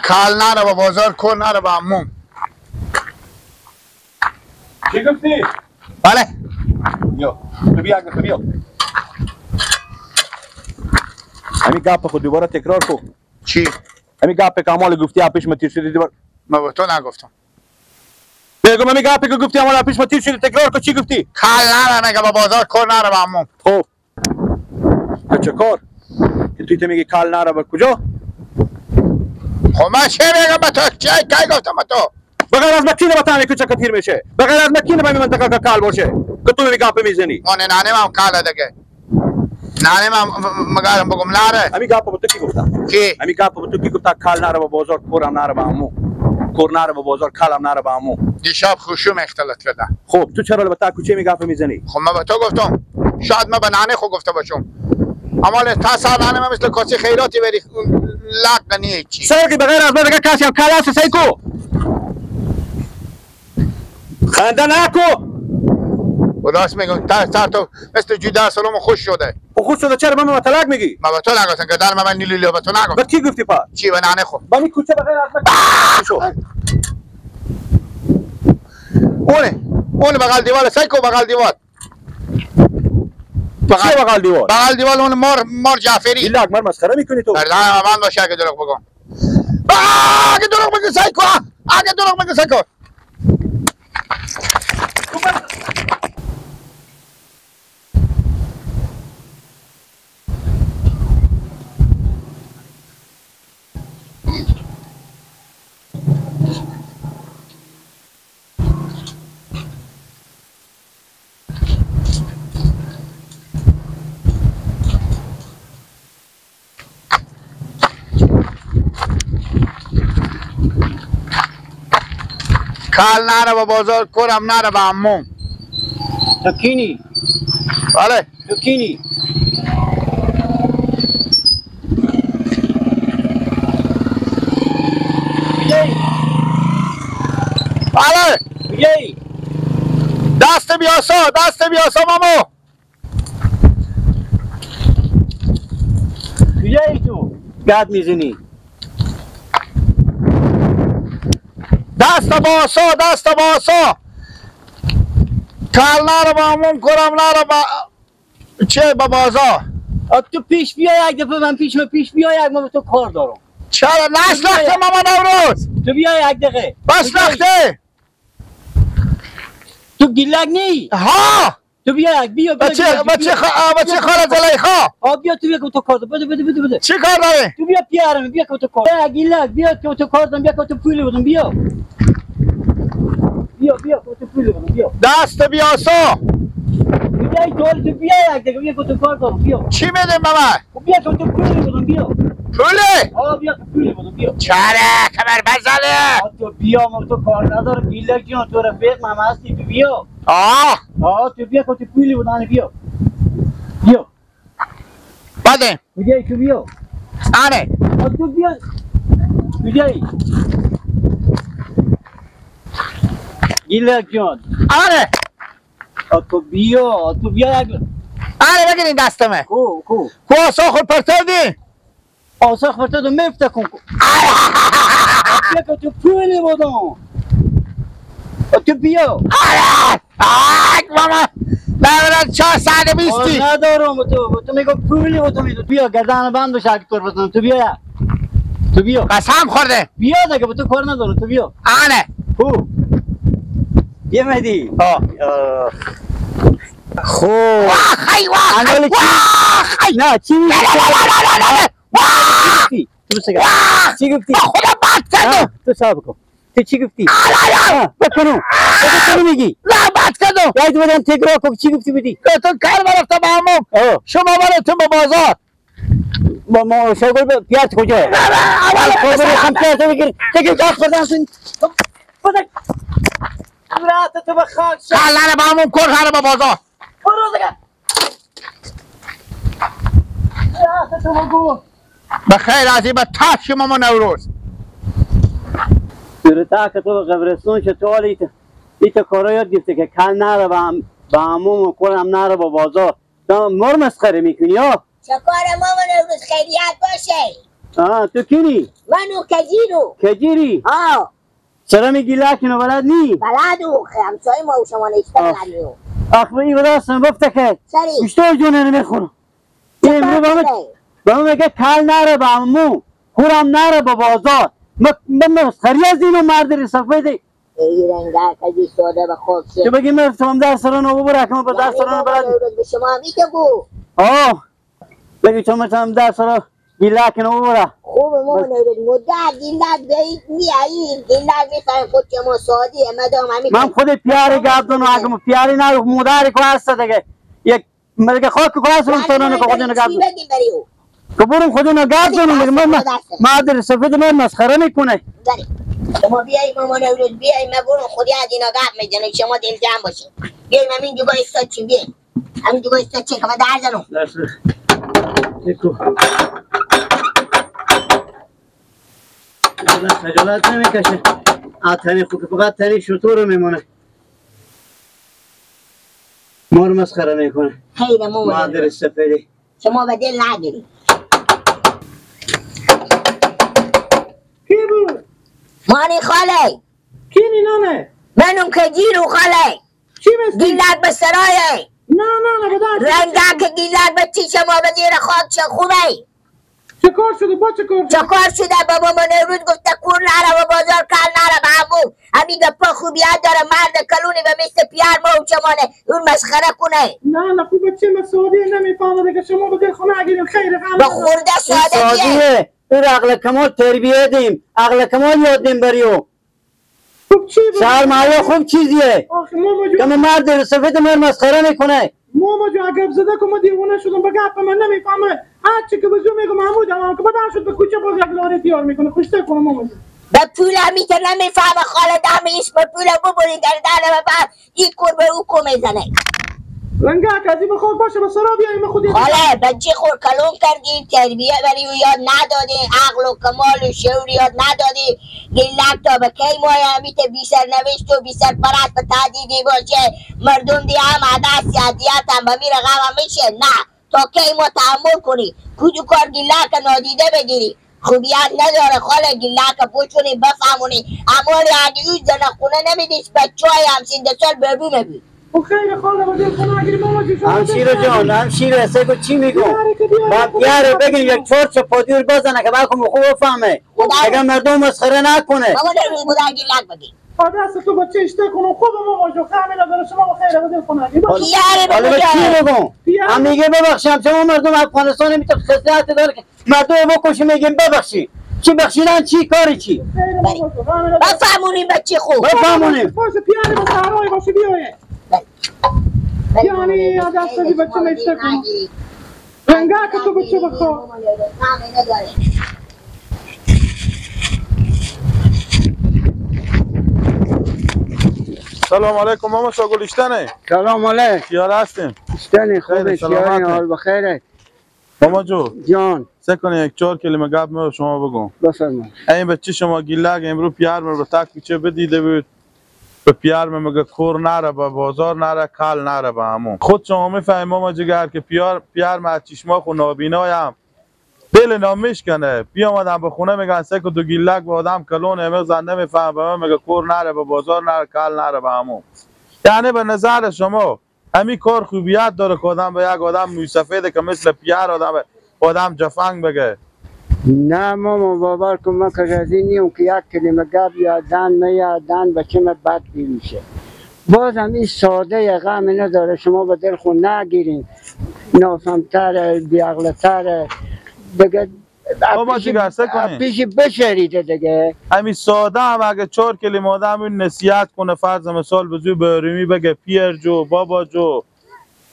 کال نره با بازار، کور نره با عموم. چی گفتی؟ بله. بیا تو بیا، تو بیا. همین گپ خود دوباره تکرار کو. چی؟ همین گپ که امال گفتی پیش ما تیر شدی دوباره. ما به تو نگفتم. بگم همین گپی که گفتی امال پیش ما تیر شدی تکرار کو، چی گفتی؟ کال نره میگه با بازار، کور نره با عموم. خب تو چه کار؟ که تو میگی کال نره با کجا؟ خب من چه میگم به تو؟ چه کی گفتم به تو؟ بغیر از مکینه با تعمی کوچک تیر میشه، بغیر از مکینه با منطقه که کال باشه که تو میگی گپ میزنی. من نانه من کال دیگه. نانه من مگارم بگم نره. همین گپ به تو کی گفتم؟ کی؟ همین گپ به تو کی گفتم کال نره با بازار، کورم نره با عمو. کور نره با بازار، کالم نره با عمو. دیشب خوشم اختلاط کرده. خب تو چرا به تا کوچه می گپ میزنی؟ خب من به تو گفتم. شاید من به نانه خو گفته باشم. اما تا سال نانه من مثل کاسی خیراتی بری لق نیه چی. سرقی بغیر از من دیگه کسی هم کال هست سیکو. خنده نکو. و راست میگم تا تو مثل جوده سلام خوش شده. خوش شده چرا به من طلاق میگی؟ من به تو نگفتم که در من نیلیلی به تو نگفتم. به کی گفتی پا؟ چی به نانه خو. با می کوچه بغیر از من شو. اونه اون بغل دیوار سیکو، بغل دیوار. چه بغل دیوار؟ بغل دیوار اون مار جعفری. ایلاک مار مسخره میکنی تو. نه من باشه اگه دروغ بگم. اگه دروغ بگی سیکو، اگه دروغ بگی سیکو. کال نره با بازار، کورم نره با عموم. تو کینی؟ بله. تو کینی؟ بله. بیایی. دست بیاسا، دست بیاسا مامو. بیایی تو گد میزنی. دست باسا، دست باسا. کال نره با عموم، کرم نره با چه با بازار. تو پیش بیا یک دفعه، من پیش من پیش بیا یک، من به تو کار دارم. چرا نشناخته ماما نوروز؟ تو بیا یک دقیقه. بس نخته. تو گیلک نی؟ ها. تو بیا یک بیا بیا. بچه بچه خاله زلیخا. آ بیا تو بیا که تو کار دارم. بده بده بده بده. چی کار داری؟ تو بیا پیارم، بیا که تو کار. بیا گیلک بیا که تو کار دارم، بیا که تو پول بدم، بیا. بیا بیا که تو پول بدم، بیا. دست بیاسا. بیا تو تو بیا یک دقیقه، بیا که تو کار دارم، بیا. چی میدم بابا؟ بیا که تو پول بدم، بیا. پوله؟ آ بیا که پول بدم، بیا. چرا کمر بزنه؟ تو بیا ما تو کار ندارم گیلک جان، تو رفیق من هستی، تو بیا. آه آه تو بیا که تو پول بدم، بیا. بیا. بده. بیا تو بیا. آره. تو بیا. بیا. گیلک جان. آره. تو بیا، تو بیا یک. آره بگیرین دستمه. کو کو. کو آسا خود پرتردی؟ آسا خود پرتردی مفت کن. بیا که تو پول بدم. تو بیا. آره. آه ماما. نه 420. ندارم تو، تو میگم پولی بدم، تو بیا گردن بند بشه اگه کار بدم، تو بیا. تو بیا. قسم خورده. بیا دیگه به تو کار ندارم، تو بیا. آره. کو. بیا مهدی. آه. خب. واخی واخی واخی. نه چی میگی؟ نه نه نه نه نه. واخ. تو بسگا. چی گفتی؟ خدا بد کردم. تو صاحب کن. تو چی گفتی؟ آره. بکنو. تو میگی؟ نه بد کردم. یاد بدم تکرار کن چی گفتی بودی؟ تو کار برفتم با عموم. شما برفتم به بازار. با ما شغل پیارت کجا؟ نه نه اول خب پیارت بگیر. تکر دست بزن. بزن. رات تو به خاک شد. کار با عموم، کار با بازار. برو دیگه. رات تو بگو. بخیر از این به تاش ماما نوروز. سورتا که تو قبرستون چه تو حالی ایتا کارا یاد گرفته که کل نره به عموم و کل هم نره با بازار. تو مر مسخره میکنی ها؟ چه کار مامان امروز خیریت باشه؟ آه تو کینی؟ منو کجیرو. کجیری؟ آه. چرا میگی لکنو بلد نی؟ بلدو همسایه ما و شما نیسته بلد نیو. آخ این راستم بفته که بیشتر جونه نمیخورم. امروز به من میگه کل نره به عمو خورم نره به بازار. من مسخری از اینو مرد رسفه ای رنگه کجی ساده به خود تو بگی من تمام درس رو نو ببره که من به درس رو بلد به شما میگه بگو. آه بگی تو من درس رو گیلک نو ببره. خوب ما نورد مدت گیلک به میایی گیلک میفهم خود که ما سادیه مدام همین من خود پیاری گردون و اگه پیاری نه مداری کو هست دیگه یک مرگ خاک کو هست اون سرونه که خودونو گردون که برم خودونو گردون من مادر سفید من مسخره میکنه. شما بیایی مامان امروز بیایی من برم خودی از اینا گپ میزنم شما دل جمع باشین. بیاییم همین جوگاه ایستاد چیم بیاییم همین جوگاه ایستاد چیم که من در زنم. دیکو خجالت نمیکشه تنی خوب فقط تنی شطور میمونه ما رو مسخره میکنه. خیلی مامان مادر سفیدی شما به دل نگیری. کی بود؟ مانی خاله. کی نانه؟ منم کجیرو خاله. چی بستی؟ گیلک به سرایه. نه نه نه بدن. رنگک گیلک به چی شما به زیر خاک چه خوبه؟ چه کار شده با چه کار شده؟ چه کار شده بابا من امروز گفته کور نره و بازار کل نره به عمو همین گپا خوبیت داره مرد کلونی به مثل پیار ما و چمانه اون مسخره کنه. نه نه خوبه چه مسعودیه نمیفهمه که شما به دل خونه اگیریم خیر غم به خورده ساده. این عقل کمال تربیه دیم عقل کمال یاد دیم بریو. خوب چی بود؟ سرمایه خوب چیزیه. آخه ماما جون که مرد سفید من مسخره میکنه. ماما جون عقب زده که ما دیوانه شدم به گپ من نمیفهمه. هر چی که بزو میگم محمود هم که بدن شد به کوچه باز یک لاره تیار میکنه. خوشته کنه ماما جون. به پول همی که نمیفهمه خاله دم ایش به پول ببرین در دل بعد این کور به او کو میزنه. رنگه کازی به خود باشه به سرا بیایم خودی. خاله بچه خور کلون کردی تربیه بری و یاد ندادی عقل و کمال و شعور یاد ندادی گیلک تا به کی مایه همیته بی سر نوشت و بی سر پرست به تهدیدی باشه مردم دی هم عدس یادیت هم به میره غم میشه. نه تا کی ما تحمل کنی کدو کار گیلک نادیده بگیری خوبیت نداره خاله گیلک پوچونی بفهمونی اما اگه او زن خونه نمیدیش بچه های همسین سال بربو میبید. خیر خاله با دل خونه اگیری ماما جون. همشیره جان همشیره سگو چی میگم با بیاره بگین یک چهار چپادیور بزنه که بلکه خوب بفهمه اگر مردم مسخره نکنه. ماما در خدا گیلک بگی دست تو بچه اشته کنم خوب ماما جون خیلی نداره شما خیر با دل خونه اگیری. حالا به چی بگم هم میگه ببخشم شما مردم افغانستان میتونه خصلت داره که مردم بکشی میگیم ببخشی چی بخشیدن چی کاری چی بفهمونیم بچه خوب بفهمونیم باشه پیاره به سهرای باشه بیایه یعنی از دست بچه میشته کنم رنگه که تو بچه بخواه. سلام علیکم ماما شاگل اشتنه. سلام علیکم. کیار هستیم؟ اشتنه خوبه کیاری حال بخیره. ماما جو جان سه کنه یک چهار کلمه گپ می شما بگم. بفرما. این بچه شما گیلک امرو پیار می رو تک کوچه بدیده بود به پیار می میگه کور نره به بازار نره کال نره به همون. خود شما میفهمی ماما جگر که پیار ما چشما خو نابینایم دل نامیشکنه. بیامدم به خونه میگن سه که دو گیلک به آدم کلون امروز نمیفهم به من میگه کور نره به بازار نره کال نره به همون. یعنی به نظر شما همین کار خوبیت داره که آدم به یک آدم موی سفیده که مثل پیار آدم جفنگ بگه؟ نه ماما باور کن من که راضی نیم که یک کلمه گپ یا دن می دن بچه من بد میشه. بازم این ساده غم نداره شما به دل خود نگیرین نافهمتره بیعقلتره دیگه. بابا جگر سه کنین پیش بشریده دیگه. همین ساده هم اگه چهار کلمه آدم این نصیحت کنه فرض مثال بزوی به رومی بگه پیر جو بابا جو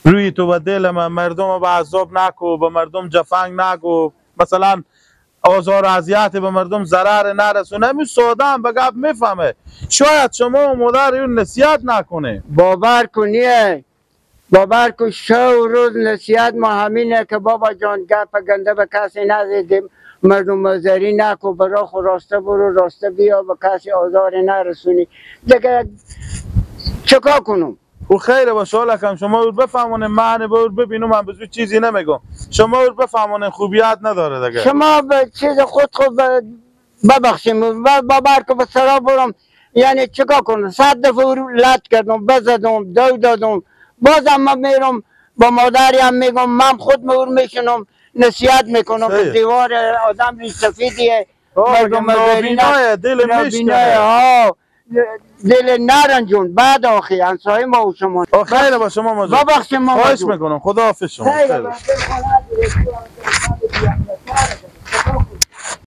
روی تو به دل من مردم به عذاب نکو به مردم جفنگ نگو مثلا آزار و اذیت به مردم ضرر نرسونه. همین ساده هم به گپ میفهمه. شاید شما و مادر اون نصیحت نکنه. باور کنیه باور کن شو روز نصیحت ما همینه که بابا جان گپ گنده به کسی نزدیم مردم مزاری نکو، برا خود راسته برو راسته بیا، به کسی آزار نرسونی دیگه. چکار کنم؟ او خیره باشه حالا شما او بفهمونه، من به او ببینم، من به چیزی نمیگم، شما او بفهمونه خوبیت نداره دیگه. شما به چیز خود خود ببخشیم باور که به سرا برم، یعنی چیکار کنم؟ 100 دفعه او لط کردم، بزدم، دو دادم، بازم من میرم با مادری هم میگم، من خود او میشنم نصیحت میکنم که دیوار آدم ریش سفیدیه، مردم نابینایه، دل میشکنه، دل نرنجون. بعد آخی همسایه ما و شما. خیلی با شما ماجون ببخشیم ما. خواهش میکنم، خدا حافظ شما. خیلی.